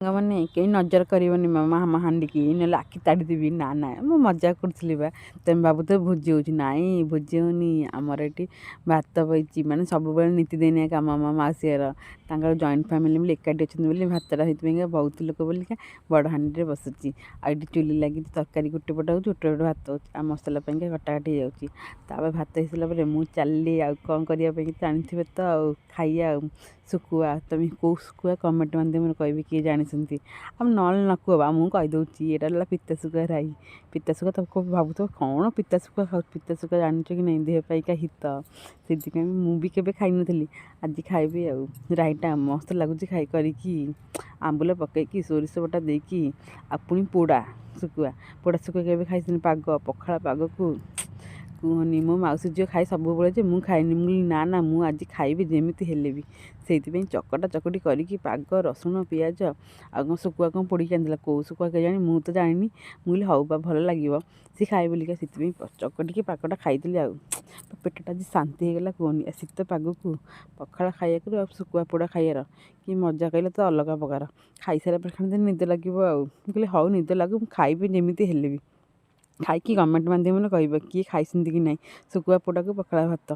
ସାଙ୍ଗମାନେ, କେହି ନଜର କରିବନି ମାମା ଆମ ହାଣ୍ଡିକି, ନହେଲେ ଆଖି ତାଡ଼ିଦେବି। ନା ନା, ମୁଁ ମଜା କରୁଥିଲି ବା। ତମେ ଭାବୁଥିବ ଭୋଜି ହେଉଛି। ନାଇଁ, ଭୋଜି ହେଉନି, ଆମର ଏଠି ଭାତ ବଇଛି। ମାନେ ସବୁବେଳେ ନିତିଦିନିଆ କାମ ଆମ ମାଉସୀ ଘର। ତାଙ୍କର ଜଏଣ୍ଟ ଫ୍ୟାମିଲି ବୋଲି, ଏକାଠି ଅଛନ୍ତି ବୋଲି ଭାତଟା ସେଇଥିପାଇଁକା ବହୁତ ଲୋକ ବୋଲିକା ବଡ଼ ହାଣ୍ଡିରେ ବସୁଛି। ଆଉ ଏଠି ଚୁଲି ଲାଗିଛି, ତରକାରୀ ଗୋଟେ ପଟେ ହେଉଛି, ଗୋଟେ ପଟେ ଭାତ ହେଉଛି, ଆଉ ମସଲା ପାଇଁକା କଟାକଟି ହେଇଯାଉଛି। ତାପରେ ଭାତ ହେଇସାରିଲା ପରେ ମୁଁ ଚାଲିଲି ଆଉ କ'ଣ କରିବା ପାଇଁ ଜାଣିଥିବେ ତ, ଆଉ ଖାଇବା ଆଉ ଶୁଖୁଆ। ତମେ କେଉଁ ଶୁଖୁଆ କମେଣ୍ଟ ମାଧ୍ୟମରେ କହିବି, କିଏ ଜାଣିଛନ୍ତି। ଆଉ ନହେଲେ ନ କୁହ ବା, ମୁଁ କହିଦେଉଛି। ଏଇଟା ହେଲା ପିତା ଶୁଖୁଆ ରାଇ। ପିତା ଶୁଖୁଆ ତମେ ଭାବୁଥିବ କ'ଣ ପିତା ଶୁଖୁଆ ଖାଉ? ପିତା ଶୁଖୁଆ ଜାଣିଛ କି ନାହିଁ, ଦେହ ପାଇଁକା ହିତ। ସେଥିପାଇଁ ମୁଁ ବି କେବେ ଖାଇନଥିଲି, ଆଜି ଖାଇବି। ଆଉ ରାଇଟା ମସ୍ତ ଲାଗୁଛି ଖାଇ କରିକି, ଆମ୍ବୁଲ ପକେଇକି, ସୋରିଷ ବଟା ଦେଇକି, ଆଉ ପୁଣି ପୋଡ଼ା ଶୁଖୁଆ। ପୋଡ଼ା ଶୁଖୁଆ କେବେ ଖାଇଛନ୍ତି? ପାଗ ପଖାଳ ପାଗକୁ କୁହନି। ମୋ ମାଉସୀ ଝିଅ ଖାଏ ସବୁବେଳେ ଯେ, ମୁଁ ଖାଏନି। ମୁଁ କହିଲି ନା ନା, ମୁଁ ଆଜି ଖାଇବି ଯେମିତି ହେଲେ ବି। ସେଇଥିପାଇଁ ଚକଟା ଚକଟି କରିକି ପାଗ, ରସୁଣ ପିଆଜ, ଆଉ କ'ଣ ଶୁଖୁଆ କ'ଣ ପୋଡ଼ିକି ଆଣିଥିଲା। କେଉଁ ଶୁଖୁଆ କେଜାଣି, ମୁଁ ତ ଜାଣିନି। ମୁଁ କହିଲି ହଉ ବା, ଭଲ ଲାଗିବ ସେ ଖାଏ ବୋଲିକା, ସେଥିପାଇଁ ଚକଟିକି ପାଗଟା ଖାଇଥିଲି। ଆଉ ପେଟଟା ଆଜି ଶାନ୍ତି ହେଇଗଲା କୁହନି। ଶୀତ ପାଗକୁ ପଖାଳ ଖାଇବାକୁ ଆଉ ଶୁଖୁଆ ପୋଡ଼ା ଖାଇବାର କି ମଜା କହିଲେ ତ ଅଲଗା ପ୍ରକାର। ଖାଇସାରିଲା ପରେ ଖାଲି ନିଦ ଲାଗିବ। ଆଉ ମୁଁ କହିଲି ହଉ, ନିଦ ଲାଗୁ, ମୁଁ ଖାଇବି ଯେମିତି ହେଲେ ବି। ଖାଇକି କମେଣ୍ଟ ମାଧ୍ୟମରେ କହିବ କିଏ ଖାଇଛନ୍ତି କି ନାହିଁ ଶୁଖୁଆ ପୋଡ଼ାକୁ ପଖାଳ ଭାତ।